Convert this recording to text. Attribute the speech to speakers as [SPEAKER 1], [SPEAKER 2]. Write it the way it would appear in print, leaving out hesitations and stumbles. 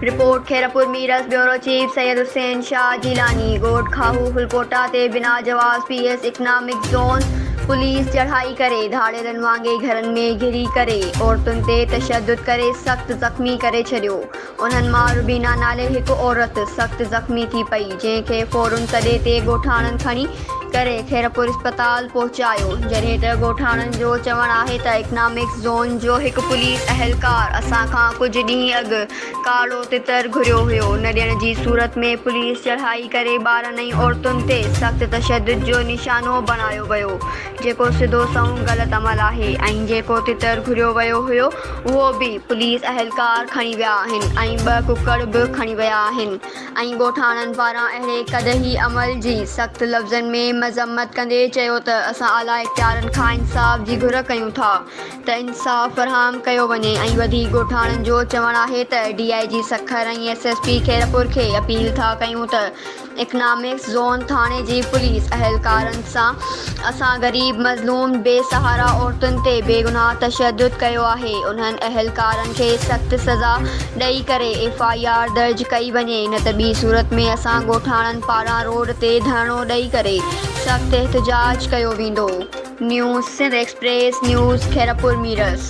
[SPEAKER 1] Report, Khairpur Mirs, bureau chief Syed Hussain Shah Jilani, ڳوٺ کاهو ڦلپوٽا تي بنا جواز P S economic zone police چڙهائي ڪري ڌاڙيلن وانگي گهرن ۾ گهري ڪري عورتن تي تشدد ڪري سخت زخمي ڪري ڇڏيو انهن مان روبينا نالي هڪ عورت سخت زخمي ٿي پئي جنهن کي فورن تڏي تي ڳوٺاڻن کڻي ڪري خيرپور اسپتال پهچايو، جڏهن ته ڳوٺاڻن جو چوڻ آهي ته اڪنامڪس زون جو هڪ پوليس اهلڪار اسان کان ڪجهه ڏينهن اڳ ڪارڙو تتر گهريو هيو، نه ڏيڻ جي صورت ۾ پوليس چڙهائي ڪري ٻارن ۽ عورتن تي سخت تشدد جو نشانو بڻايو ويو، جيڪو سڌو سنئون غلط عمل آهي ۽ جيڪو تتر گهريو ويو هيو اهو به پوليس اهلڪار کڻي ويا آهن ۽ ٻه ڪڪڙ به کڻي ويا آهن. ۽ ڳوٺاڻن پاران اهڙي قدحي عمل جي سخت لفظن ۾ مذمت ڪندي چيو ته اسان اعليٰ اختيارن کان انصاف جي گهر ڪيون ٿا ته انصاف فراهم ڪيو وڃي ۽ وڌيڪ ڳوٺاڻن جو چوڻ آهي ته D I G Sukkur ۽ S S P Khairpur کي اپيل ٿا ڪيون ته اڪنامڪس زون ٿاڻي جي پوليس اهلڪارن سان اسان غريب مظلوم بي سهارا عورتن تي بيگناهه تشدد ڪيو آهي انهن اهلڪارن کي سخت سزا ڏئي ڪري ايف I R درج ڪئي وڃي نه ته ٻي صورت ۾ اسان ڳوٺاڻن پاران روڊ تي ڌرڻو ڏئي ڪري سخت احتجاج ڪيو ويندو. News Sindh express news Khairpur Mirs.